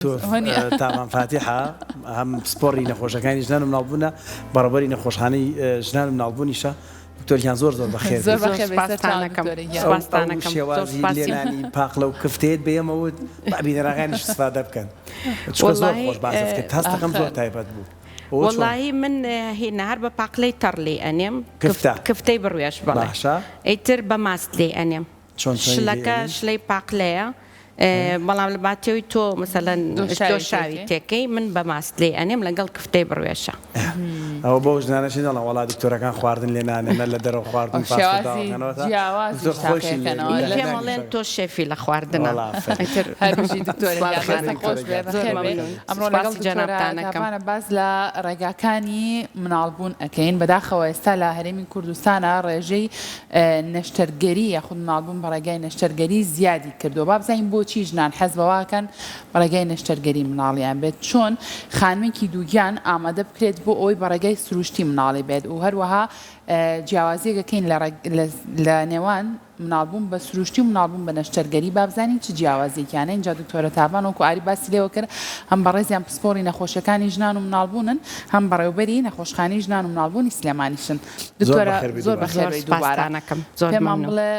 دکتۆر تاڤان فاتیحە هەم پسپۆڕی نەخۆشەکانی ژنان و مناڵبوونە، بەڕێوەبەری نەخۆشخانەی ژنان و مناڵبوونیشە. دکتۆر گیان زۆر زۆر بەخێر زۆر بێی. بەخێر بێی سەرچاوە سوپاستانەکەم دکتۆرە گیان. ئەو ئەو سوپاستانەکەم زۆر شێوازی سوپاسی. لێنانی پاقلە و کفتەیەت بە ئێمە وت با بینەرەکانیش ئیستفادە بکەن چونکە زۆر وەڵاهی خۆش باست کرد هەستەکەم زۆر ئاخر. تایبەت بوو. ئەوە چۆن؟ وەڵاهی من هینا هەر بە پاقلەی تەڕ لێی ئەنێم کفتە کفتەی بڕوێش بەڵێ باشە. ئیتر بە ماست لێی ئەنێم. چۆن چۆنی لێ شلەکە ئەنێی؟ شلەی پاقلەیە بەڵام لە باتیەوەی تۆ مەسەلەن دۆشاوی تێکەی من بە ماست لێی ئەنێم لەگەڵ کفتەی بڕوێشە. ئەوە بەو ژنانەشی نەڵێن وەڵا دکتۆرەکان خواردن لێ نانێن نە لە دەرەوە خواردن فاست فود شێوازی داواکەنەوە تا جیاوازیش دکتۆر خۆیشی لێ تاقیەکەنەوە لە لە پێم نانیش ئەڵێن تۆ شێفی لە خواردنا وەڵا ئافەرین. ئیتر هەر بژی دکتۆرە سوپاس گیان بەخێر دەستت بێی خۆش دکتۆرە بێ گیان. زۆر بەخێر بێی مەمنون ئەمڕۆ لەگەڵ سوپاسی دکتۆرە جەنابتانەکەم. تاڤانە باس لە ڕێگاکانی مناڵبوون ئەکەین بەداخەوە ئێستا لە هەرێمی کوردستانا ڕێژەی نەشتەرگەری یاخود مناڵبوون بە ڕێگای نەشتەرگەری زیادی کردووە با بزانین بۆچی ژنان حەز بەوە ئەکەن بە ڕێگای نەشتەرگەری مناڵیان بێت چۆن خانمێکی دووگیان ئامادە بکرێت بۆ ئەوەی بە ڕێگای سروشتی مناڵی بێت و هەروەها جیاوازیەک ئەکەین لە نێوان مناڵبوون بە سروشتی و مناڵبوون بە نەشتەرگەری با بزانین چ جیاوازیەکیانە ئینجا دکتۆرە تاڤان وەکو ئاری باسی لێوە کرد هەم بەڕێزیان پسپۆڕی نەخۆشیەکانی ژنان و مناڵبوونن هەم بەڕێوبەری نەخۆشخانەی ژنان و مناڵبوونی سلێمانیشن. زۆر دکتۆرە بەخێر بێی زۆر دووبارە. بەخێر زۆر بێی دووبارە. سوپاستان ئەکەم زۆر پێمان مەمنون. بڵێ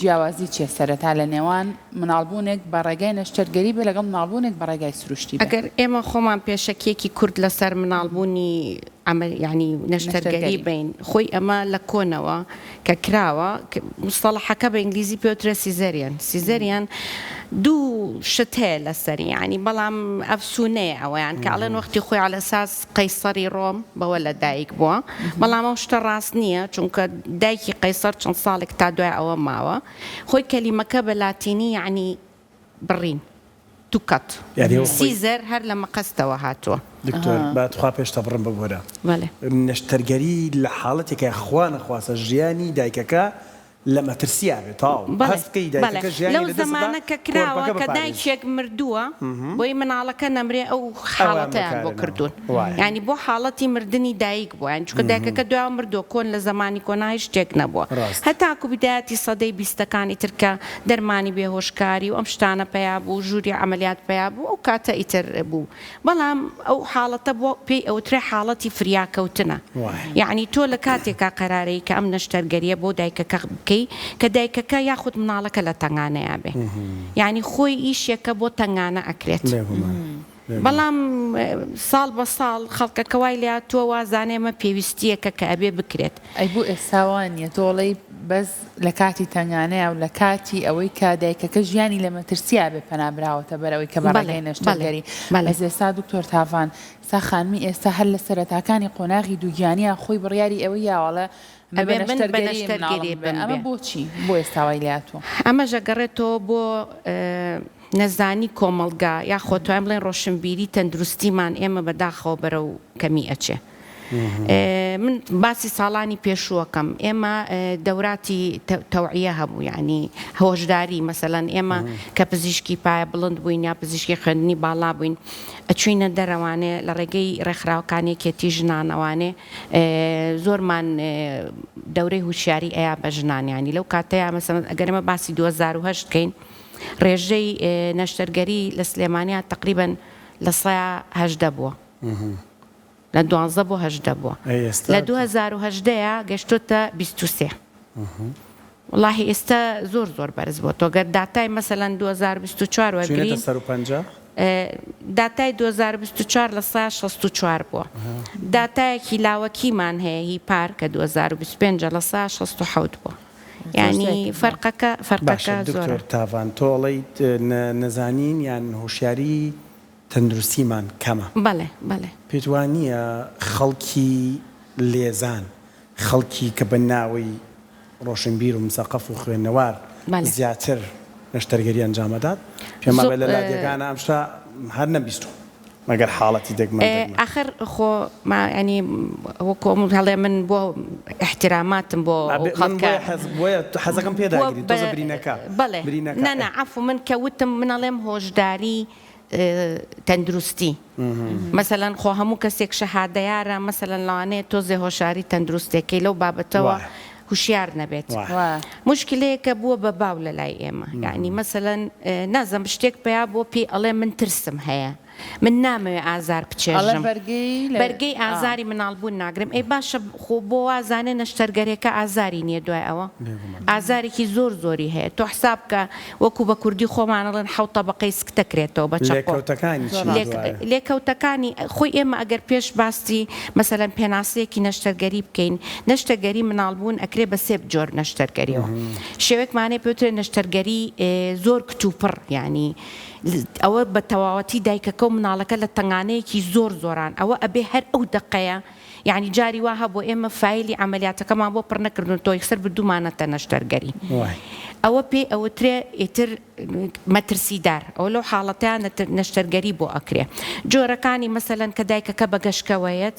جیاوازی چیە سەرەتا لە نێوان مناڵبوونێک بە ڕێگای نەشتەرگەری بێ لەگەڵ مناڵبوونێک بە ڕێگای سروشتی بێ؟ ئەگەر ئێمە خۆمان پێشەکیەکی کورت لەسەر مناڵبوونی عەمەل یانی نەشتەرگەری نەشتەرگەری. بەین خۆی ئەمە لە کۆنەوە کە کراوە مستەڵەحەکە بە ئینگلیزی پێوترێ Caesarean Caesarean دوو شت هەیە لەسەری یانی بەڵام ئەفسونەیە ئەوەیان کە ئەڵێن وەختی خۆی عەلەساس قەیسەری ڕۆم بەوە لە دایک بووە بەڵام ئەو شتە ڕاست نییە چونکە دایکی قەیسەر چەند ساڵێک تا دوای ئەوە ماوە خۆی کەلیمەکە بە لاتینی یانی بڕین to cut یانی ئەوە خۆی سیزەر هەر لە مقەستەوە هاتووە. دکتۆر با تخوا پێش تەبڕم ببورە. بەلێ. نەشتەرگەری لە حاڵەتێکا خوا نەخواستە ژیانی دایکەکە لە مەترسیا بێ تەواو بەڵێ هەست بکەی بەڵێ دایکەکە ژیانی لەو لە دەست ئەدا زەمانە کە کراوە کۆرپەکە کە بپارێزی. دایکێک مردووە بۆی مناڵەکە نەمرێ ئەو ئەویان حاڵەتەیان بۆ بەکارێنەوە کردوون وایە. یانی بۆ حاڵەتی مردنی دایک بووە یانی چونکە دایکەکە دوایەوە مردووە کۆن لە زەمانی کۆنا هیچ شتێک نەبووە ڕاستە. هەتاکو بیدایەتی سەدەی بیستەکان ئیتر کە دەرمانی بێهۆشکاری و ئەم شتانە پەیا بوو ژووری عەمەلیات پەیا بوو ئەو کاتە ئیتر بوو بەڵام ئەو حاڵەتە بۆ پێی ئەوترێ حاڵەتی فریاکەوتنە یەعنی تۆ لە کاتێکا قەرارەی کە ئەم نەشتەرگەریە بۆ دایکەکە بکەی کە دایکەکە یاخود مناڵەکە لە تەنگانەیا بێ یەعنی خۆی ئیشێکە بۆ تەنگانە ئەکرێت بەڵام ساڵ بە ساڵ خەڵکەکە وای لێهاتووە وازانێ ئەمە پێویستیەکە کە ئەبێ بکرێت. ئەی بۆ ئێستا وا نیە تۆ ئەڵێی بەس لە کاتی تەنگانەیا و لە کاتی ئەوەی کە دایکەکە ژیانی لە مەترسیا بێ پەنا براوەتە بەر ئەوەی کە بە ڕێگای نەشتەرگەری بەس ئێستا دکتۆر تاڤان ئێستا خانمی ئێستا هەر لە سەرەتاکانی قۆناغی دووگیانیا خۆی بڕیاری ئەوەی یاوە ئەڵێ من بە ئەبێ من بە نەشتەرگەری نەشتەرگەری مناڵم بێ بم ئەمە بێ. بۆچی بۆ ئێستا وای لێهاتووە؟ ئەمەش ئەگەڕێتەوە بۆ نەزانی کۆمەڵگا یاخۆ توانین بڵێین ڕۆشنبیری تەندروستیمان ئێمە بەداخەوە بەرەو کەمی ئەچێ. من باسی ساڵانی پێشووەکەم ئێمە دەوراتی تەوعیە هەبوو یعنی هۆشداری مەسەلەن ئێمە کە پزیشکی پایە بڵند بووین یا پزیشکی خوێندنی باڵا بووین ئەچوینە دەرەوانێ لە ڕێگەی ڕێکخراوەکانی یەکێتی ژنانەوانێ زۆرمان دەورەی هوشیاری ئەیا بە ژنان یعنی لەو کاتەیە مەسەلەن ئەگەر ئێمە باسی 2008 کەین ڕێژەی نەشتەرگەری لە سلێمانیا تەقریبەن 18% بووە. لە دوانزە بۆ 18 بووە لە 2018 یا گەشتۆتە 23 وەڵاهی ئێستا زۆر زۆر بەرز بۆ تۆ گەر داتای مەسەلەن 2024 وەرگرین داتای 2024 لە سا 64 بووە داتایەکی لاوەکیمان هەیە هی پار کە 2025 لە سا 67 بووە یانی فەرقەکە فەرقەکە زۆرە. باشە دکتۆر تاڤان تۆ ئەڵێیت نەزانین یان هۆشیاری تەندروستیمان کەمە. بەڵێ بەڵێ. پێت وا نییە خەڵکی لێزان، خەڵکی کە بە ناوی ڕۆشنبیر و مسەقەف و خوێنەوار زیاتر نەشتەرگەری ئەنجام ئەدات؟ پێم وابێ لە لادێکانا ئەم شتە هەر نەمبیستووە مەگەر حاڵەتی دەگمەن دەگمەن. ئاخر خۆ ما یانی وەکو ئەم هەڵێ من بۆ ئیحتراماتم بۆ ئەو خەڵکە. من بۆیە حەزەکەم پێداگری تۆزە برینەکە. بەڵێ نا نا عەفو من کە وتم من ئەڵێم هۆشداری تەندروستی مەسەلەن خۆ هەموو کەسێک شەهادەیارە مەسەلەن لەوانەیە تۆزێ هۆشاری تەندروستێکەی لەو بابەتەوە. هوشیار نەبێت. موشکیلەیەکە بووە بە باو لە لای ئێمە. یەعنی مەسەلەن نازم شتێک پەیا بووە پێی ئەڵێ من ترسم هەیە. من نامەوێ ئازار بچێژم. بەرگەی ئازاری مناڵبوون ناگرم. ئەی باشە خۆ بۆ وازانێ نەشتەرگەرێکە ئازاری نییە دوای ئەوە؟ ئازارێکی زۆر زۆری هەیە. تۆ حساب بکە وەکو بە کوردی خۆمان ئەڵێن حەوت تەبەقەی سک دەکرێتەوە بە چەقۆ. لێکەوتەکانی چین دوایە؟ لێکەوتەکانی خۆی ئێمە ئەگەر پێش باسی مەسەلەن پێناسەیەکی نەشتەرگەری بکەین، نەشتەگەری مناڵبوون ئەکرێ بە سێ جۆر نەشتەرگەریەوە. شێوەیەکمان هەیە پێوترێ نەشتەرگەری زۆر کتوپڕ یانی ئەوە بە تەواوەتی دایکەکە و مناڵەکە لە تەنگانەیەکی زۆر زۆران ئەوە ئەبێ هەر ئەو دەقەیە یانی جاری وا هەبووە ئێمە فایلی عەمەلیاتەکەمان بۆ پڕ نەکردون تۆ یەکسەر بردوومانەتە نەشتەرگەری ئەوە پێی ئەوترێ ئیتر مەترسیدار ئەوە لەو حاڵەتەیا نەشتەرگەری بۆ ئەکرێ جۆرەکانی مەسەلەن کە دایکەکە بە گەشکەوەیەت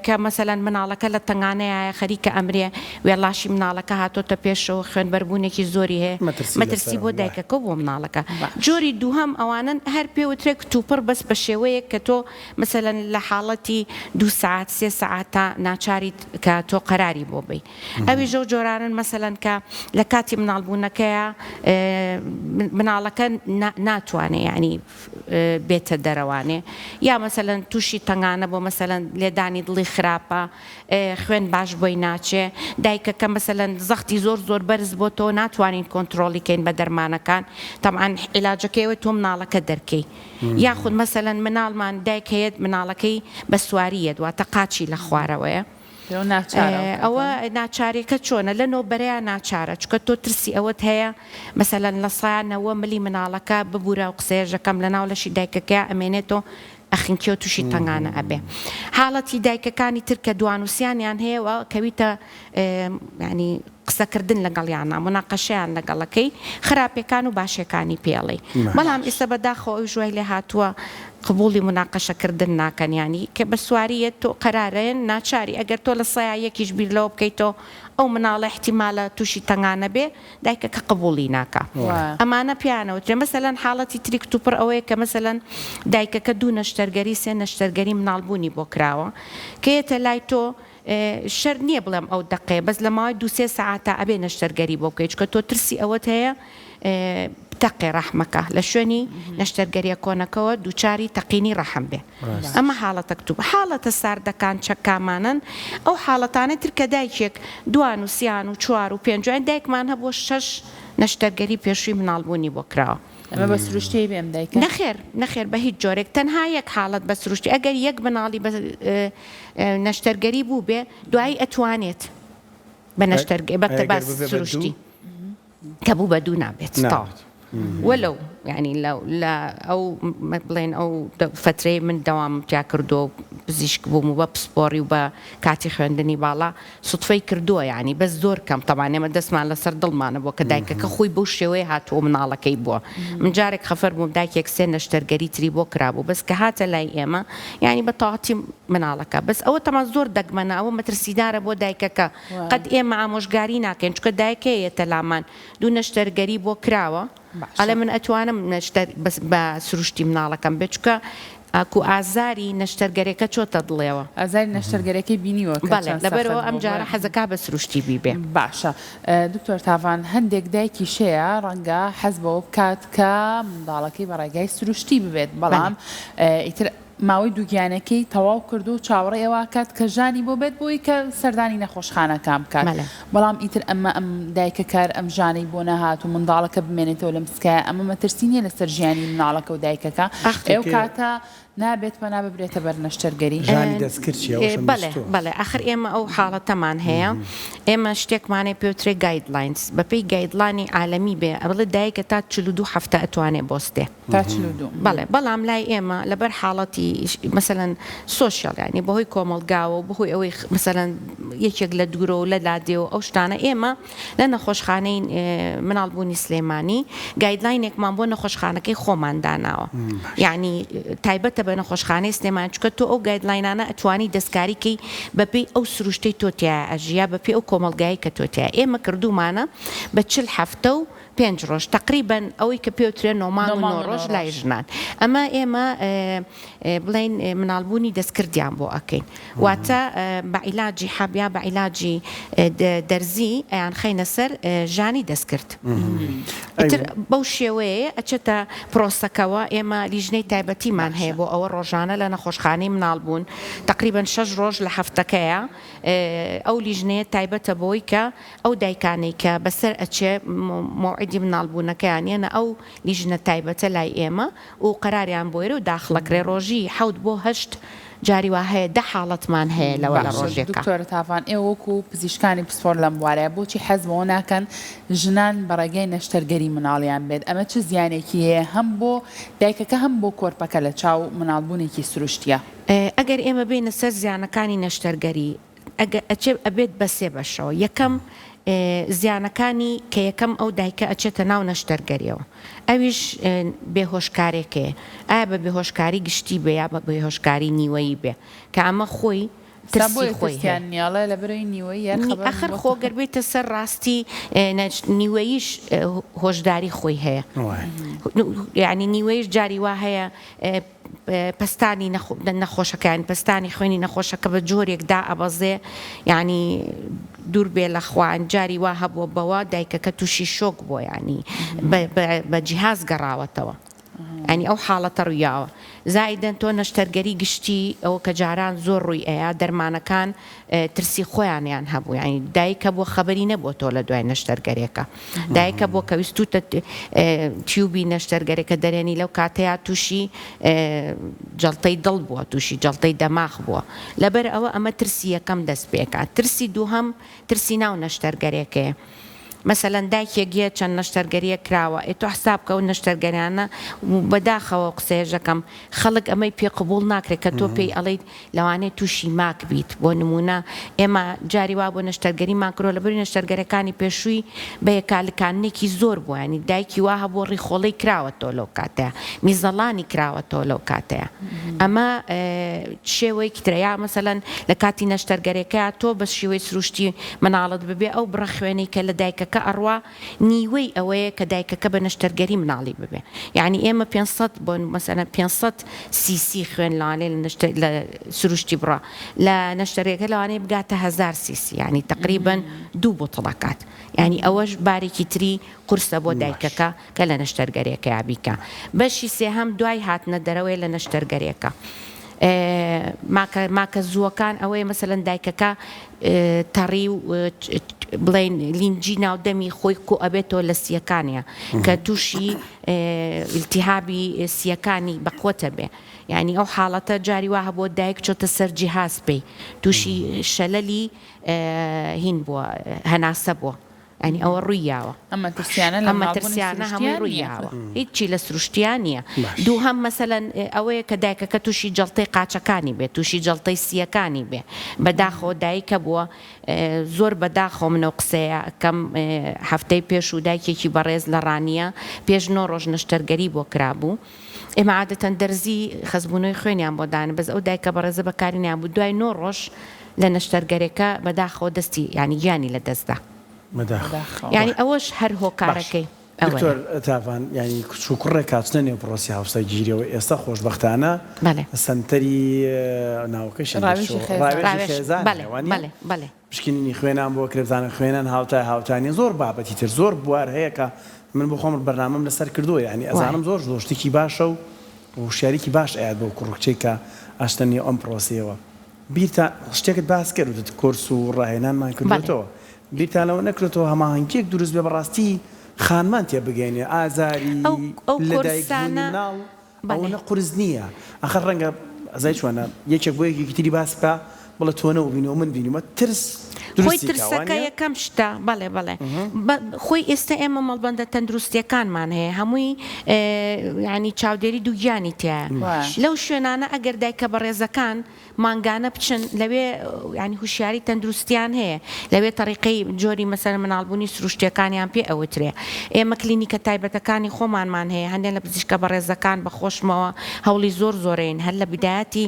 کە مەسەلەن مناڵەکە لە تەنگانەیایە خەریکە ئەمرێ وێڵاشی مناڵەکە هاتۆتە پێشەوە خوێنبەربوونێکی زۆری هەیە مەترسی بۆ دایکەکە و بۆ مناڵەکە جۆری دووهەم ئەوانەن هەر پێوترێ کتوپڕ بەس بە شێوەیەک کە تۆ مەسەلەن لە حاڵەتی دوو سەعات سێ سەعاتا ناچاریت کە تۆ قەراری بۆ بەی ئەویش ئەو جۆرانەن مەسەلەن کە لە کاتی مناڵ بوونەکەیا مناڵەکە ناتوانێ یانی بێتە دەرەوانێ یا مەسەلەن تووشی تەنگانە بۆ مەسەلەن لێدانی دڵی خراپە خوێن باش بۆی ناچێ دایکەکە مەسەلەن زەختی زۆر زۆر بەرز بۆتەوە ناتوانین کۆنترۆڵی کەین بە دەرمانەکان تەبعەن عیلاجەکەی ئەوەی تۆ مناڵەکە دەرکەی یاخود مەسەلەن مناڵمان دایک هەیەت مناڵەکەی بە سواری یەت واتە قاچی لە خوارەوەیە ئەوە ناچارێکە چۆنە لە نۆبەرەیا ناچارە چونکە تۆ ترسی ئەوەت هەیە مەسەلەن لە سا نەوە ملی مناڵەکە ببورە ئەو قسەیەش دەکەم لە ناو لەشی دایکەکەیا ئەمێنێتەوە ئەخنکێ و توشی تەنگانە ئەبێ حاڵەتی دایکەکانی تر کە دوانوسیانیان هەیە و کەویتە یانی قسەکردن لەگەڵیانا موناقەشەیان لەگەڵەکەی خراپێکان و باشێکانی پێڵێی بەڵام ئیستا بەداخەوە ئەویش وای لێهاتووە قبوڵی موناقەشە کردن ناکەن یانی کە بە سواریەت تۆ قەرارەن ناچاری ئەگەر تۆ لە سەیا یەکیش بیر لەوە بکەیتەوە ئەو مناڵە ئیحتیمالە توشی تەنگانە بێ دایکەکە قبوڵی ناکا ئەمانە پێیانەوترێ مەسەلەن حاڵەتی تری کتوپڕ ئەوەیە کە مەسەلەن دایکەکە دوو نەشتەرگەری سێ نەشتەرگەری مناڵبوونی بۆ کراوە کە یەتە لای تۆ شەرت نییە بڵێم ئەو دەقەیە بەس لە ماوەی دوو سێ سەعاتا ئەبێ نەشتەرگەری بۆ بکەی چونکە تۆ ترسی ئەوەت هەیە بتەقێ ڕەحمەکە لە شوێنی نەشتەرگەریە کۆنەکەوە دووچاری تەقینی ڕەحم بێ ئەمە حاڵەتە کتوب حاڵەتە ساردەکان چەکامانەن ئەو حاڵەتانەی تر کە دایکێک دوان و سیان و چوار و پێنج دایکمان هەبووە شەش نەشتەرگەری پێشووی مناڵبوونی بۆ کراوە. ئەمە بە سروشتی بێ ئەم دایکە؟ نەخێر نەخێر بە هیچ جۆرێک تەنها یەک حاڵەت بە سروشتی ئەگەر یەک مناڵی بە نەشتەرگەری بووبێ دوایی ئەتوانێت بە نەشتەرگەری بە ئەگەر بە ببێ بە دوو؟ سروشتی کە بوو بە دوو نابێت تەواو نابێت. وەلەو یانی لە لە ئەو بڵێن ئەو فەترەی من دەوامم تیا کردووە و پزیشک بووم و بە پسپۆڕی و بە کاتی خوێندنی باڵا سوتفەی کردووە یانی بەس زۆر کەم تەبعەن ئێمە دەستمان لەسەر دڵمانە بووە کە دایکەکە خۆی بەو شێوەیە هاتووە و مناڵەکەی بووە من جارێک خەفەر بووم دایکێک سێ نەشتەرگەری تری بۆ کرابوو بەس کە هاتە لای ئێمە یانی بە تەواتی مناڵەکە بەس ئەوە تەمان زۆر دەگمەنە ئەوە مەترسیدارە بۆ دایکەکە قەت ئێمە ئامۆژگاری ناکەین چونکە دایکەیە یەتە لامان دوو نەشتەرگەری بۆ کراوە ئەڵێ من ئەتوانم نەشتەر بەس بە سروشتی مناڵەکەم بێت چونکە ئاکو ئازاری نەشتەرگەرێکە چۆتە دڵێوە. ئازاری نەشتەرگەرەکەی بینیوە کە بەڵێ چەند سەخت لەبەرئەوە بووە ئەم جارە بۆیە. حەزەکا بە سروشتی بیبێ. باشە دکتۆر تاڤان هەندێک دایکیش هەیە ڕەنگە حەز بەوە بکات کە منداڵەکەی بە ڕێگای سروشتی ببێت بەڵێ. بەڵام ئیتر ماوەی دووگیانەکەی تەواو کردووە و چاوەڕێی ئەوە ئەکات کە ژانی بۆ بێت بۆی کە سەردانی نەخۆشخانەکان بکات بەڵێ. بەڵام ئیتر ئەمە ئەم دایکە کار ئەم ژانەی بۆ نەهات و منداڵەکە بمێنێتەوە لەم سکایە ئەمە مەترسی نییە لەسەر ژیانی مناڵەکە و دایکەکە ئەخ. ئەو کاتە نابێت پەنا ببرێتە بەر نەشتەرگەری؟ ژانی دەستکرد چیە ئەوەشم بەڵێ نووستووە. بەڵێ ئاخر ئێمە ئەو حاڵەتەمان هەیە ئێمە شتێکمان هەیە پێوترێ guidelines بەپێی guideline ی عالەمی بێ ئەڵێ دایکە تا 42 هەفتە ئەتوانێ بۆستێ تا 42. بەڵێ بەڵام لای ئێمە لەبەر حاڵەتی مەسەلەن social یانی بەهۆی کۆمەڵگاوە و بەهۆی ئەوەی مەسەلەن یەکێک لە دوورە و لە لادێ و ئەو شتانە ئێمە لە نەخۆشخانەی مناڵبوونی سلێمانی guideline ێکمان بۆ نەخۆشخانەکەی خۆمان داناوە یانی تایبەتە بە نەخۆشخانەی سلێمانی چونکە تۆ ئەو guideline انە ئەتوانی دەستکاری کەی بەپێی ئەو سروشتەی تۆ تیایا ئەژی یا بەپێی ئەو کۆمەڵگایەی کە تۆ تیایا ئێمە کردوومانە بە 40 هەفتە و. پێنج ڕۆژ تەقریبەن ئەوەی کە پێوترێ نۆ مانگ و نۆ ڕۆژ لای ژنان ئەمە ئێمە بڵێین مناڵبوونی دەستکردیان بۆ ئەکەین واتە بە عیلاجی حەب یا بە عیلاجی دەرزی ئەیانخەینە سەر ژانی دەستکرد ئیتر بەو شێوەیە ئەچێتە پرۆسەکەوە ئێمە لیژنەی تایبەتیمان هەیە بۆ ئەوە ڕۆژانە لە نەخۆشخانەی مناڵبوون تەقریبەن شەش ڕۆژ لە هەفتەکەیە ئەو لیژنەیە تایبەتە بەوەی کە ئەو دایکانەی کە بەسەر ئەچێ مەوعیدی مناڵبوونەکەیان یەنە ئەو لیژنە تایبەتە لای ئێمە و قەراریان بۆ یەرێ و داخڵەکرێ ڕۆژی حەوت بۆ هەشت جاری وا هەیە دە حاڵەتمان هەیە لەوە لە باشە ڕۆژێکا. دکتۆرە تاڤان ئێوە وەکو پزیشکانی پسپۆر لەم بوارەیا بۆچی حەز بەوە ناکەن ژنان بە ڕێگای نەشتەرگەری مناڵیان بێت ئەمە چ زیانێکی هەیە هەم بۆ دایکەکە هەم بۆ کۆرپەکە لە چاو مناڵبوونێکی سروشتیا؟ ئەگەر ئێمە بێینە سەر زیانەکانی نەشتەرگەری ئەگەر ئەچێ ئەبێت بە سێ بەشەوە یەکەم زیانەکانی کە یەکەم ئەو دایکە ئەچێتە ناو نەشتەرگەریەوە ئەویش بێهۆشکارێکەیە ئایا بە بێهۆشکاری گشتی بێ یا بە بێهۆشکاری نیوەیی بێ کە ئەمە خۆی سا ترسی بۆیە خۆی هەیە. ترسیان نیە ئەڵێ لەبەرئەوەی نیوەیی هەر خەبەرم ئەخر بۆ خۆ گەر بێیتە سەر ڕاستی نیوەییش هۆشداری خۆی هەیە یانی نیوەیش جاری وا هەیە پەستانی نەخۆشەکە یانی پەستانی خوێنی نەخۆشەکە بە جۆرێک دائەبەزێ یانی دوور بێ لە خوا جاری وا هەبووە بەوە دایکەکە تووشی شۆک بووە یانی بە جیهاز گەڕاوەتەوە یانی ئەو حاڵەتە ڕوویاوە زائیدەن تۆ نەشتەرگەری گشتی ئەوە کە جاران زۆر ڕووی ئەیا دەرمانەکان ترسی خۆیانیان هەبوو یانی دایک هەبووە خەبەری نەبووە تۆ لە دوای نەشتەرگەرێکە دایک هەبووە کە ویستوتە تیوبی نەشتەرگەرێکە دەرێنی لەو کاتەیا تووشی جەڵتەی دڵ بووە تووشی جەڵتەی دەماخ بووە لەبەر ئەوە ئەمە ترسی یەکەم دەست پێکات ترسی دووهەم ترسی ناو نەشتەرگەرێکەیە مەسەلەن دایکێک یە چەند نەشتەرگەریەک کراوە ئێ تۆ حساب کە ئەو نەشتەرگەریانە بەداخەوە قسەیەش دەکەم خەڵک ئەمەی پێ قبوڵ ناکرێت کە تۆ پێی ئەڵێیت لەوانەیە تووشی ماک بیت بۆ نموونە ئێمە جاری وا بۆ نەشتەرگەریمان کردوە لەبەری نەشتەرگەرەکانی پێشووی بە یەکا لکاندنێکی زۆر بووە یانی دایکی وا هەبووە ڕیخۆڵەی کراوەتەوە لەو کاتەیا میزەڵانی کراوەتەوە لەو کاتەیا ئەمە شێوەیەکی ترە یا مەسەلەن لە کاتی نەشتەرگەرێکەیا تۆ بە شێوەی سروشتی مناڵت ببێ ئەو بڕە خوێنەی کە لە دایکەکە ئەڕوا نیوەی ئەوەیە کە دایکەکە بە نەشتەرگەری مناڵی ببێ یانی ئێمە 500 بۆ مەسەلەن 500 سیسی خوێن لەوانەیە لە نەشتە لە سروشتی بڕا لە نەشتەرگەکە لەوانەیە بگاتە 1000 سیسی یانی تەقریبەن دوو بوتڵ ئەکات یانی ئەوەش بارێکی تری قورسە بۆ دایکەکە کە لە نەشتەرگەرێکەیا بیکا. بەشی سێهەم دوای هاتنە دەرەوەیە لە نەشتەرگەرێکە. ماکە ماکە زووەکان ئەوەیە مەسەلەن دایکەکە تەڕی و بڵێین لینجی ناو دەمی خۆی کۆ ئەبێتەوە لە سیەکانیا کە تووشی ئیلتیهابی سیەکانی بەقوەتە بێ یانی ئەو حاڵەتە جاری وا هەبووە دایک چۆتە سەر جیهاز پێی تووشی شەلەلی هین بووە هەناسە بووە. یانی ئەوە ڕووی یاوە. ئەم مەترسیانە لە ئەم مناڵبوونی مەترسیانە سروشتیا هەمووی ڕووی نییە. یاوە. هیچی لە سروشتیا نییە. باش. دووهەم مەسەلەن ئەوەیە کە دایکەکە تووشی جەڵتەی قاچەکانی بێ، تووشی جەڵتەی سییەکانی بێ. بەداخەوە دایک هەبووە زۆر بەداخەوە من ئەو قسەیە ئەکەم هەفتەی پێشوو دایکێکی بەڕێز لە ڕانیە پێش نۆ ڕۆژ نەشتەرگەری بۆ کرابوو. ئێمە عادەتەن دەرزی خەستبوونەوەی خوێنیان بۆ دانێ بەس ئەو دایکە بەڕێزە بەکاری نەیان بوو دوای نۆ ڕۆژ لە نەشتەرگەرێکە بەداخەوە دەستی یانی گیانی لە دەست دا بەداخەوە یانی ئەوەش هەر باش هۆکارەکەی ئەوەیە. دکتۆر تاڤان یانی کچ و کوڕێک هاتنە نێو پرۆسی هاوسەرگیریەوە ئێستا خۆشبەختانە بەلێ. سەنتەری ناوەکەشیان ڕاوێژی دەرچووە خێزان. ڕاوێژی ڕاوێژ خێزان بەلێ هەیە وانیە؟ بەلێ بەلێ. پشکنینی خوێنان بۆ کرێ بزانن خوێنان هاوتای هاوتا نیە زۆر بابەتی تر زۆر بوار هەیە کە من بۆ خۆم بەرنامەم لەسەر کردووە یانی وایە. ئەزانم زۆر زۆر شتێکی باشە و هۆشیاریکی باش ئەیات بەو کوڕ و کچەی کە ئەچنە نێو ئەم پرۆسەیەوە بیرتان شتێکت باس کرد وتت کۆرس و ڕاهێنانمان بەڵێ. کردووەتەوە بیرتان لەوە نەکردۆتەوە هەماهەنگیەک دروست بێ بەڕاستی خانمان تێ بگەینێ ئازاری ئەو ئەو لەدایک بوونی کۆرسانە مناڵ بەڵێ. ئەوەنە قورس نییە ئاخر ڕەنگە ئەزای چۆنە یەکێک بۆ یەکێکی تری باس بکا بڵێ تۆ نەوبینی و من بینیومە ترس خۆی دروستی کا ترسەکە وانیە؟ یەکەم شتە بەڵێ بەڵێ بە خۆی ئێستا ئێمە مەڵبەندە تەندروستیەکانمان هەیە هەمووی یانی چاودێری دووگیانی تیایە وایە. لەو شوێنانە ئەگەر دایکە بەڕێزەکان مانگانە بچن لەوێ یانی هوشیاری تەندروستیان هەیە لەوێ تەریقەی جۆری مەسەلەن مناڵبوونی سروشتیەکانیان پێ ئەوترێ ئێمە کلینیکە تایبەتەکانی خۆمانمان هەیە هەندێ لە پزیشکە بەڕێزەکان بە خۆشمەوە هەوڵی زۆر زۆرەین هەر لە بدایەتی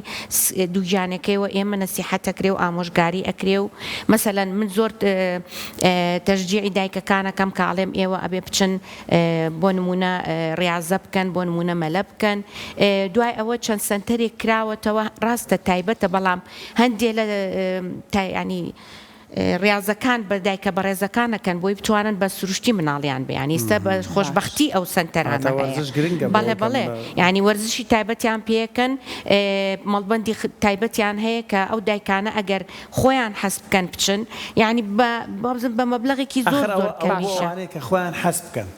دووگیانەکەیەوە ئێمە نەسیحەت ئەکرێ و ئامۆژگاری ئەکرێ و مەسەلەن. مەسەلەن من زۆر تەشجیعی دایکەکان ئەکەم کە ئەڵێم ئێوە ئەبێ بچن بۆ نموونە ڕیازە بکەن بۆ نموونە مەلە بکەن دوای ئەوە چەند سەنتەرێک کراوەتەوە ڕاستە تایبەتە بەڵام هەندێ لە ینی ڕیازەکان بە دایکە بەڕێزەکان ئەکەن بۆی بتوانن بە سروشتی مناڵیان بێ یانی ئیستا بە خۆشبەختی ئەو سەنتەرانە هەیە بەڵێ بەڵێ یانی وەرزشی تایبەتیان پێکەن مەڵبەندی تایبەتیان هەیە کە ئەو دایکانە ئەگەر خۆیان حەز بکەن بچن یانی بە بە مەبلەغێکی زۆر زۆر کەمیشە. کە خۆیان حەز بکەن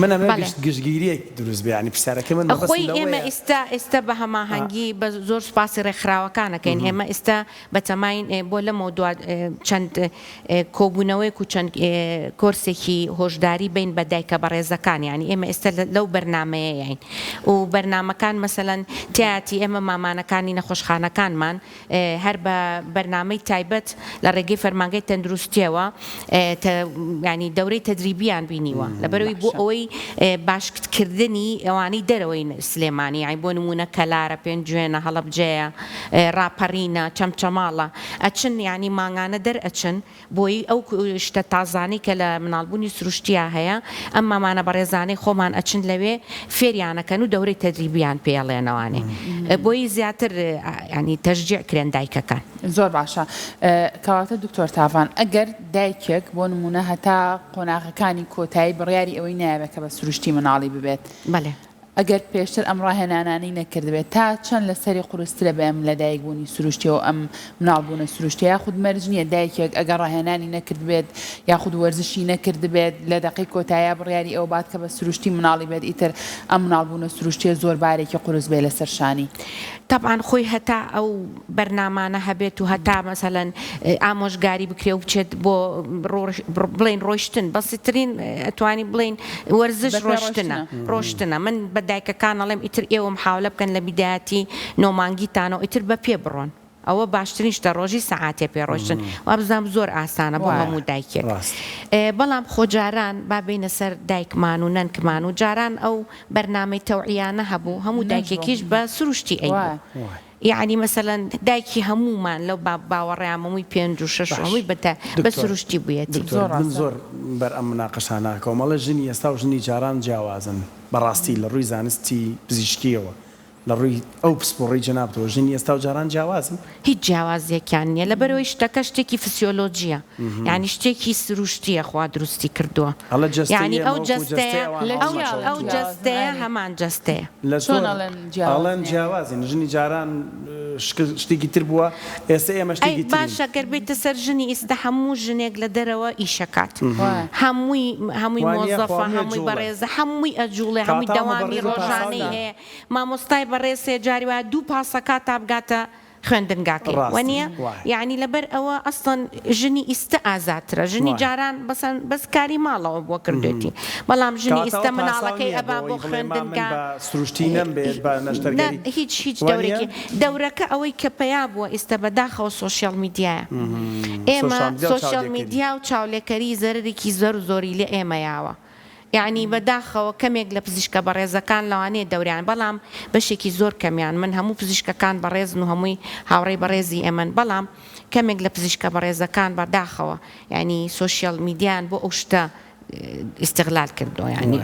من ئەمەوێ بەڵێ. گشت گشتگیریەک دروست بێ یانی پرسیارەکەی من مەبەستم خۆی ئێمە لەوەیە. ئیستا ئێستا بە هەماهەنگی بە زۆر سوپاسی ڕێکخراوەکان ئەکەین ئێمە ئیستا بەتەماین بۆ لەمەودوا چەند کۆبوونەوەیەک و چەند کۆرسێکی هۆشداری بەین بە دایکە بەڕێزەکان یانی ئێمە ئێستا لەو بەرنامەیەین و بەرنامەکان مەسەلەن تیایەتی ئێمە مامانەکانی نەخۆشخانەکانمان هەر بە بەرنامەی تایبەت لە ڕێگەی فەرمانگەی تەندروستیەوە ینی دەورەی تەدریبیان بینیوە لەبەرەوەی بۆ ئەوەی باشکردنی ئەوانەی دەرەوەی سلێمانی یانی بۆ نمونە کەلارە پێنجوێنە هەڵەبجەیە ڕاپەڕینە چەمچەماڵە ئەچن یانی مانگانە دەرئەچن بۆی ئەو شتە تازانەی کە لە مناڵبوونی سروشتیا هەیە ئەم مامانە بەڕێزانەی خۆمان ئەچن لەوێ فێریانەکەن و دەورەی تەدریبیان پێ ئەڵێنەوانێ بۆی زیاتر ینی تەشجیع کرێن دایکەکان. زۆر باشە کەواتە دکتۆر تاڤان ئەگەر دایکێک بۆ نمونە هەتا قۆناغەکانی کۆتایی بڕیاری ئەوەی نایەوێت کە بە سروشتی مناڵی ببێت بەلێ. ئەگەر پێشتر ئەم ڕاهێنانانەی نەکردبێت تا چەند لەسەری قورسترە بە ئەم لەدایکبوونی سروشتیە و ئەم مناڵبوونە سروشتیە یاخود مەرج نییە دایکێک ئەگەر ڕاهێنانی نەکردبێت یاخود وەرزشی نەکردبێت لە دەقەی کۆتاییا بڕیاری ئەوە بات کە بە سروشتی مناڵی بێت ئیتر ئەم مناڵبوونە سروشتیە زۆر بارێکی قورس بێ لەسەر شانی. تەبعەن خۆی هەتا ئەو بەرنامانە هەبێت و هەتا مەسەلەن ئامۆژگاری بکرێ و بچێت بۆ بڵێین ڕۆیشتن بەسیترین ئەتوانی بڵێین وەرزش ڕۆشتنە ڕۆشتنە من بە دایکەکان ئەڵێم ئیتر ئێوە محاولە بکەن لە بیدایەتی نۆ مانگیتانەوە ئیتر بە پێ بڕۆن ئەوە باشترین شتە ڕۆژی سەعاتێ پێ ڕۆشتن وابزانم زۆر ئاسانە بۆ هەموو دایکێک بەڵام خۆ جاران با بێینە سەر دایکمان و نەنکمان و جاران ئەو بەرنامەی تەوعیانە هەبوو هەموو دایکێکیش بە سروشتی ئەیبوو یەعنی مەسەلەن دایکی هەموومان لەو باوەڕەیان هەمووی پێنج و شەش و هەمووی بە بە سروشتی بوویەتی. دکتۆر من زۆر بەر ئەم مناقەشانە ئەکەوم ئەڵێ ژنی ئێستا و ژنی جاران جیاوازن بەڕاستی لە ڕووی زانستی پزیشکیەوە لە ڕووی ئەو پسپۆڕەی جەنابتەوە ژنی ئێستا و جاران جیاوازن؟ هیچ جیاوازیەکیان نیە لەبەرئەوەی شتەکە شتێکی فسیۆلۆجیە یانی شتێکی سروشتیە خوا دروستی کردووە ئەڵێ جەستەی یانی ئێمە ئەو وەکو جەستەی جەستەیە ئەوان لە ئەو چیا ئەو هەڵنەکەوتووە. جیاوازن جەستەیە ئەرێ. هەمان جەستەیە. لە چۆن زۆر ئەڵێن جیاواز ئەڵێن نیە؟ جیاوازین ژنی جاران شکل شتێکی تر بووە ئێستا ئێمە ئەی شتێکی ترین. باشە گەر بێیتە سەر ژنی ئیستا هەموو ژنێک لە دەرەوە ئیشەکات وایە. هەمووی هەمووی وانیە خۆ مۆزەفە هەمووی هەمووی ئەجوڵێ. بەڕێزە هەمووی ئەجوڵێ هەمووی کەواتە ئەو دەوامی مبەڕیز و پاساو ڕۆژانەی نیە. هەیە مامۆستای بەڕێز هەیە جاری وایە دوو پاسەکات تا بگاتە خوێندنگاکەی ڕاستە وەنیە وایە. یەعنی لەبەر ئەوە ئەسڵەن ژنی ئیستە ئازادترە ژنی وایە. جاران بەسەن بەس کاری ماڵەوە بووە کردوێتی بەڵام ژنی کەواتە ئیستە ئەوە پاساو مناڵەکەی نیە ئەبا بۆ بۆ ئەوەی بڵێ ما من خوێندنگا بە سروشتی نەم بێت بە نا نەشتەرگەری هیچ هیچ وانیە؟ دەورێکی دەورەکە ئەوەی کە پەیا بووە ئیستە بەداخەوە سۆشیال میدیایە ئێمە سۆشیال میدیا و سۆشیال چاودێکەری. میدیا و چاولێکەری زەرەرێکی زۆر زۆری لە ئێمە یاوە یەعنی بە داخەوە کەمێک لە پزیشکە بەڕێزەکان لەوانەیە دەوریان بەڵام بەشێکی زۆر کەمیان من هەموو پزیشکەکان بەڕێزن و هەمووی هاوڕێی بەڕێزی ئێمەن بەڵام کەمێک لە پزیشکە بەڕێزەکان بە داخەوە یەعنی سۆشیال میدیان بۆ ئەو شتە ئیستغلال کردووە یەعنی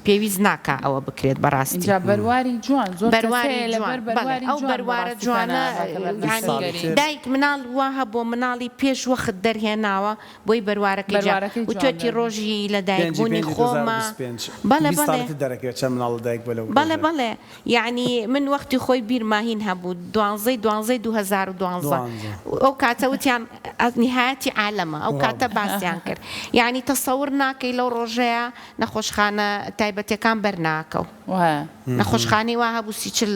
پێویست ناکا ئەوە بکرێت بەڕاستی. ئینجا بەرواری جوان زۆر کەس بەرواری هەیە جوان لەبەر بەڵێ بەرواری ئەو جوان بەروارە بەڕاستی جوانە پەنا ئەباتە بەر یەعنی نەشتەرگەری. دایک مناڵ وا هەبووە مناڵی پێش وەخت دەرهێناوە بۆی بەروارەکەی جا بەروارەکەی جوان وتوێتی دەربێ. ڕۆژی لە دایک پێنجی بوونی پێنجی خۆمە 2025 بەڵێ 20 بەڵێ ساڵی تر دەرەکەوێت چەند مناڵ لە دایک بووە لەو بەڵێ ڕۆژە. بەڵێ یەعنی من وەختی خۆی بیرمە هین هەبوو دوانزەی دوانزەی 2012 دوانزە. ئەو کاتە وتیان نیهایەتی عالەمە ئەو کاتە باسیان کرد یەعنی تەسەور ناکەی لەو ڕۆژەیا نەخۆشخانە تایبەتیەکان بەر ناکەو. وایە. نەخۆشخانەی وا هەبوو سی چل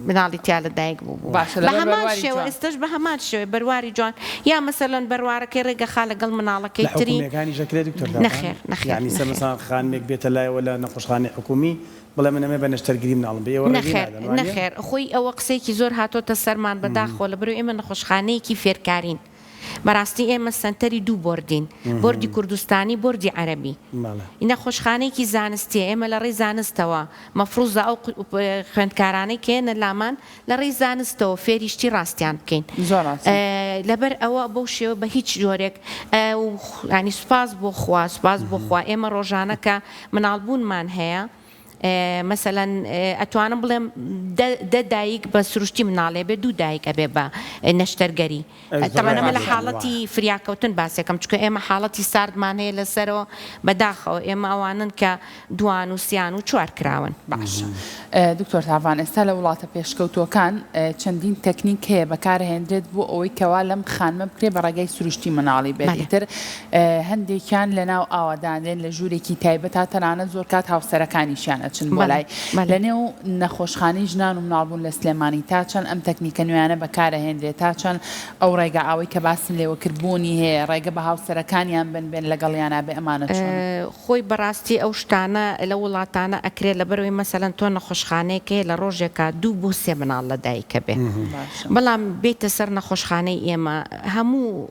مناڵی تیا لە دایک بوو بوو باشە بە لەبەر هەمان بەرواری شێوە جوان. ئێستەش بە هەمان شێوەی بەرواری جوان یا مەسەلەن بەروارەکەی ڕێگە خا لەگەڵ مناڵەکەی لە تری حکومیەکانیش ئەکرێ دکتۆر دابان؟ نەخێر نەخێر یانی سە نەخێر. مەسەلەن خانمێک بێتە لایەوە لە نەخۆشخانەی حکومی بڵێ من ئەمێ بە نەشتەرگری مناڵم بێ ئێوە ڕێگەی نەخێر نادەن وانیە؟ نەخێر خۆی ئەوە قسەیەکی زۆر هاتۆتە سەرمان بەداخەوە لەبەرئەوەی ئێمە نەخۆشخانەیەکی فێرکارین. بەراستی ئێمە سەنتەری دوو بۆردین بۆردی کوردستانی بۆردی عەرەبی نەخۆشخانەیەکی زانستیە ئێمە لە ڕێی زانستەوە مەفروزە ئەو خوێندکارانەی کە یەنە لامان لە ڕێی زانستەوە فێری شتی ڕاستیان بکەین لەبەر ئەوە بەو شێوە بە هیچ جۆرێک ینی سوپاس بۆ خوا سوپاس بۆ خوا ئێمە ڕۆژانە کە مناڵبوونمان هەیە مەسەلەن ئەتوانم بڵێم دە دایک بە سروشتی مناڵێ بێ دوو دایک ئەبێ بە نەشتەرگەری تەبعەن ئەمە لە حاڵەتی فریاکەوتن باسێکم چونکە ئێمە حاڵەتی ساردمان هەیە لەسەرەوە بەداخەوە ئێمە ئەوانن کە دوان و سیان و چوار کراون. باشە دکتۆر تاڤان ئێستا لە وڵاتە پێشکەوتووەکان چەندین تەکنیک هەیە بەکارهێندرێت بۆ ئەوەی کەوا لەم خانمە بکرێت بە ڕێگای سروشتی مناڵی بێت ئیتر هەندێکیان لە ناو ئاوا دانرێن لە ژوورێکی تایبەتا تەنانەت زۆر کات هاوسەرەکانیشیان ئەچن بۆ لای لە نێو نەخۆشخانەی ژنان و مناڵبوون لە سلێمانی تا چەند ئەم تەکنیکە نوێیانە بەکارەهێنرێت تا چەند ئەو ڕێگا ئاوەی کە باستم لێوە کرد بوونی هەیە ڕێگە بە هاوسەرەکانیان بن بێن لەگەڵیانا بێ ئەمانە چۆنن؟ خۆی بەڕاستی ئەو شتانە لەو وڵاتانە ئەکرێت لەبەرئەوەی مەسەلەن تۆ نەخۆشخانەیەک هەیە لە ڕۆژێکا دوو بۆ سێ مناڵ لەدایکە بێ بەڵام بێیتە سەر نەخۆشخانەی ئێمە هەموو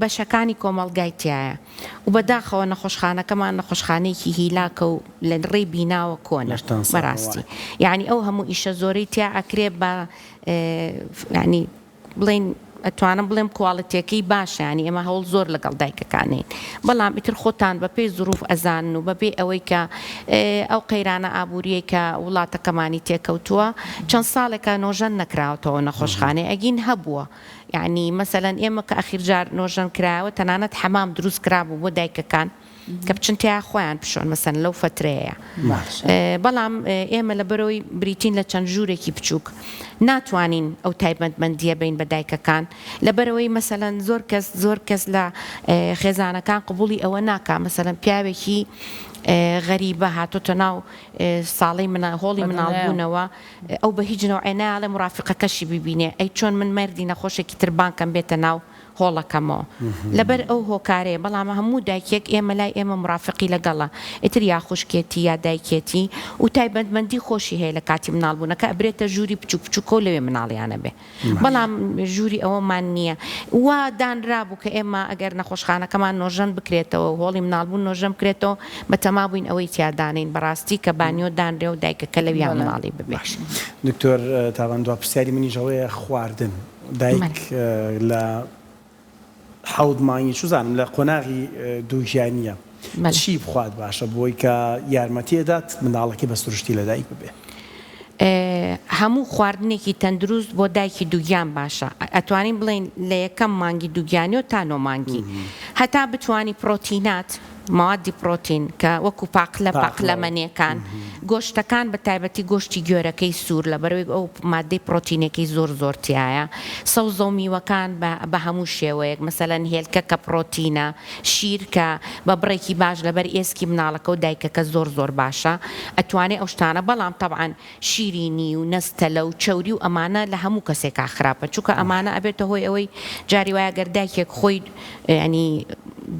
بەشەکانی کۆمەڵگای تیایە و بەداخەوە نەخۆشخانەکەمان نەخۆشخانەیەکی هیلاکە و لە ڕێی بیناوە کۆنە بەڕاستی یانی ئەو هەموو ئیشە زۆرەی تیا ئەکرێ بە یانی بڵێین ئەتوانم بڵێم کواڵیتیەکەی باشە یانی ئێمە هەوڵ زۆر لەگەڵ دایکەکانین بەڵام ئیتر خۆتان بەپێی زروف ئەزانن و بەپێی ئەوەی کە ئەو قەیرانە ئابووریەی کە وڵاتەکەمانی تێکەوتووە چەند ساڵێکە نۆژەن نەکراوەتەوە نەخۆشخانەی ئەگین هەبووە یانی مەسەلەن ئێمە کە ئەخیر جار نۆژەن کرایەوە تەنانەت حەمام دروست کرابوو بۆ دایکەکان کە بچن تیا خۆیان بشۆن مەسەن لەو فەترەیە بەڵام ئێمە لەبەرەوەی بریتین لە چەند ژوورێکی بچووک ناتوانین ئەو تایبەتمەندیە بین بە دایکەکان لەبەرەوەی مەسەلەن زۆر کەس زۆر کەس لە خێزانەکان قبوڵی ئەوە ناکا مەسەلەن پیاوێکی غەریبە هاتۆتە ناو ساڵی منە هۆڵی مناڵبوونەوە ئەو بە هیچ نەوعێ نایەڵێ مورافیقەکەشی ببینێ، ئەی چۆن من مەردی نەخۆشێکی تر بانگ کەم بێتە ناو هۆڵەکەمەوە؟ لەبەر ئەو هۆکارەیە، بەڵام هەموو دایکێک ئێمە لای ئێمە مورافیقی لەگەڵە، ئیتر یا خوشکێتی یا دایکێتی و تایبەتمەندی خۆشی هەیە لە کاتی مناڵبوونەکە ئەبرێتە ژووری بچوک بچوکەوە لەوێ مناڵیان ئەبێ. بەڵام ژووری ئەوەمان نییە. وا دانرابوو کە ئێمە ئەگەر نەخۆشخانەکەمان نۆژەن بکرێتەوە و هۆڵی مناڵبوون نۆژەن بکرێتەوە، بەتەما بووین ئەوەی تیا دانێین. بەڕاستی کە بانیۆ دانرێ و دایکەکە لەویا مناڵی ببێ. باشە دکتۆر تاوان دوا پرسیاری منیش ئەوەیە خواردن دایک لە حەوت مانگی چوزانم لە قۆناغی دووگیانیە چی بخوات باشە بۆی کە یارمەتی ئەدات منداڵەکەی بە سروشتی لەدایک ببێ؟ هەموو خواردنێکی تەندروست بۆ دایکی دووگیان باشە ئەتوانین بڵێین لە یەکەم مانگی دووگیانیەوە تا نۆ مانگی هەتا بتوانی پڕۆتینات موادی پڕۆتین کە وەکو پاقلە پاقلەمەنیەکان گۆشتەکان بە تایبەتی گۆشتی گوێرەکەی سوور لەبەرئەوەی ئەو مادەی پڕۆتینەکەی زۆر زۆر تیایە سەوزە و میوەکان بە بە هەموو شێوەیەک مەسەلەن هێلکە کە پڕۆتینە شیر کە بە بڕێکی باش لەبەر ئێسکی مناڵەکە و دایکەکە زۆر زۆر باشە ئەتوانێ ئەو شتانە بەڵام تەبعەن شیرینی و نەستەلە و چەوری و ئەمانە لە هەموو کەسێکا خراپە چونکە ئەمانە ئەبێتە هۆی ئەوەی جاری وایە گەر دایکێک خۆی یانی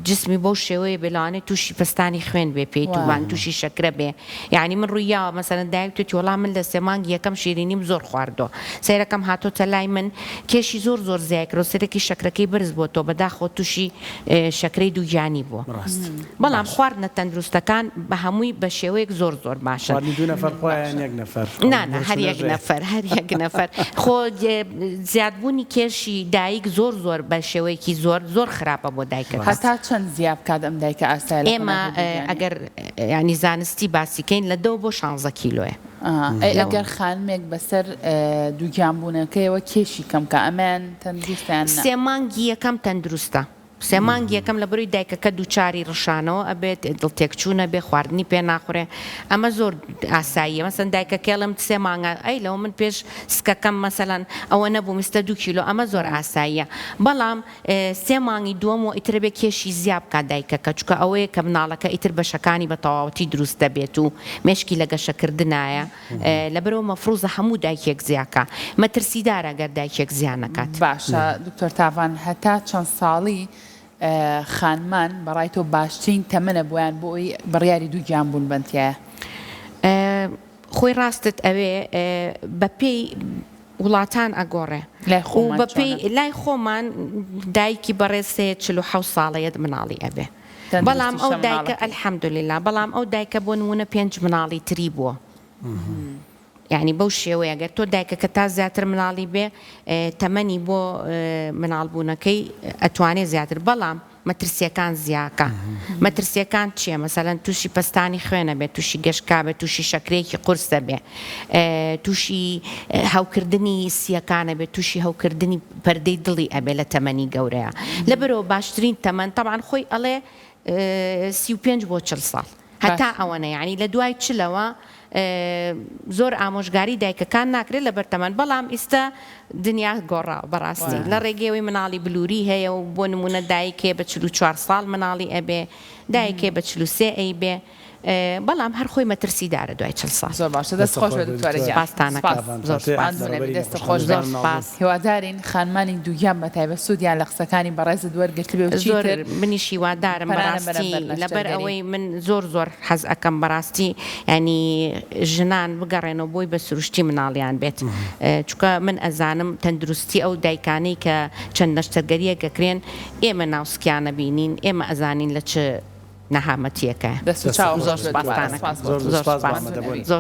جسمی بەو شێوەیە بێ لەوانەیە تووشی پەستانی خوێن بێ پێی تووبان تووشی شەکرە بێ یانی من ڕووی یاوە مەسەلەن دایک توتی وەڵا من لە سێ مانگی یەکەم شیرینیم زۆر خواردووە سەیرەکەم هاتۆتە لای من کێشی زۆر زۆر زیای کردووە سەرەکی شەکرەکەی بەرز بۆتەوە بەداخەوە تووشی شەکرەی دووگیانی بووە ڕاست بەڵام خواردنە تەندروستەکان بە هەمووی بە شێوەیەک زۆر زۆر باشن. خواردنی دوو نەفەر خوایە یان یەک نەفەر؟ نا نا هەر یەک نەفەر هەر یەک نەفەر خۆ زیادبوونی کێشی دایک زۆر زۆر بە شێوەیەکی زۆر زۆر خراپە بۆ دایکەکە. هەتا چەند زیا بکات ئەم دایکە ئاسایە لە ئێمە قۆناغی دووگیانی؟ ئەگەر یانی زانستی باسی کەین لە دە بۆ شانزە کیلۆیە. ئەها ئەی ئەگەر خانمێک بەسەر دووگیان بوونەکەیەوە کێشی کەم کا ئەمەیان تەندروستە یان نا؟ سێ مانگی یەکەم تەندروستە. سێ مانگ یەکەم لەبەرەوەی دایکەکە دووچاری ڕشانەوە ئەبێت، دڵ تێکچوون ئەبێ، خواردنی پێ ناخورێ، ئەمە زۆر ئاساییە، مەسەلەن دایکەکەی ئەڵێ من سێ مانگە ئەی لەوە من پێش سکەکەم مەسەلەن ئەوە نەبووم ئیستە دوو کیلۆ ئەمە زۆر ئاساییە، بەڵام سێ مانگی دووەم و ئیتر ئەبێ کێشی زیا بکات دایکەکە چونکە ئەوەیە کە مناڵەکە ئیتر بەشەکانی بە تەواوەتی دروست دەبێت و مێشکی لە گەشەکردنایە. لەبەرئەوە مەفروزە هەموو دایکێک زیاکا. مەترسیدارە گەر دایکێک زیا نەکات. باشە دکتۆر تاڤان هەتا چەند ساڵی خانمان بەڕای تۆ باشترین تەمەنە بۆیان بۆ ئەوەی بڕیاری دووگیان بوون بەن تیایە؟ خۆی ڕاستت ئەوێ بەپێی. وڵاتان ئەگۆڕێ لای و خۆمان بە پێی چۆنە؟ لای خۆمان دایکی بەڕێز سێ 47 ساڵە یەت مناڵی ئەبێ بەڵام ئەو تەندروستیشە دایکە مناڵەکەی. الحمدللە بەڵام ئەو دایکە بۆ نمونە پێنج مناڵی تری بووە یانی بەو شێوەیە گەر تۆ دایکەکە تا زیاتر مناڵی بێ تەمەنی بۆ مناڵ بوونەکەی ئەتوانێ زیاتر بەڵام مەترسیەکان زیاکە مەترسیەکان چیە مەسەلەن توشی پەستانی خوێنە بێت توشی گەشکا بێت توشی شەکرەیەکی قورسە بێ توشی هەوکردنی سیەکانە بێت توشی هەوکردنی پەردەی دڵی ئەبێ لە تەمەنی گەورەیە لەبەرەوە باشترین تەمەن تەبعەن خۆی ئەڵێ 35 بۆ 40 ساڵ هەتا ئەوەنە یانی لە دوای چلەوە زۆر ئامۆژگاری دایکەکان ناکرێت لەبەر تەمەن بەڵام ئیستا دنیا گۆڕاوە بەڕاستی لە ڕێگەی مناڵی بلوری هەیە و بۆ نمونە دایک هەیە بە 44 ساڵ مناڵی ئەبێ دایک هەیە بە 43 ئەیبێ بەڵام هەر خۆی مەترسیدارە دوای 40 ساڵ. زۆر باشە دەست خۆش بێت دکتۆرە گیان. سپاستان ئەکەم زۆر سپاس. ماندوو نەبی دەستت خۆش بێت. زۆر سپاس. هیوادارین خانمانی دووگیان بەتایبەت سوودیان لە قسەکانی بەڕێزت وەرگرتبێ و زۆر چیتر منیش هیوادارم پەنا نەبەنە بەڕاستی بەر لەبەر نەشتەرگەری. ئەوەی من زۆر زۆر حەز ئەکەم بەڕاستی یانی ژنان بگەڕێنەوە بۆی بە سروشتی مناڵیان بێت چونکە من ئەزانم تەندروستی ئەو دایکانەی کە چەند نەشتەرگەریەک ئەکرێن ئێمە ناوسکیان ئەبینین ئێمە ئەزانین لە چ نەهامەتیەکە دەست و چاوم زۆر خۆش بێت دووبارە سوپاستان سپاس ئەکەم بۆ زۆر زۆر سپاس بۆ سوپاس ئامادەبوون. زۆر.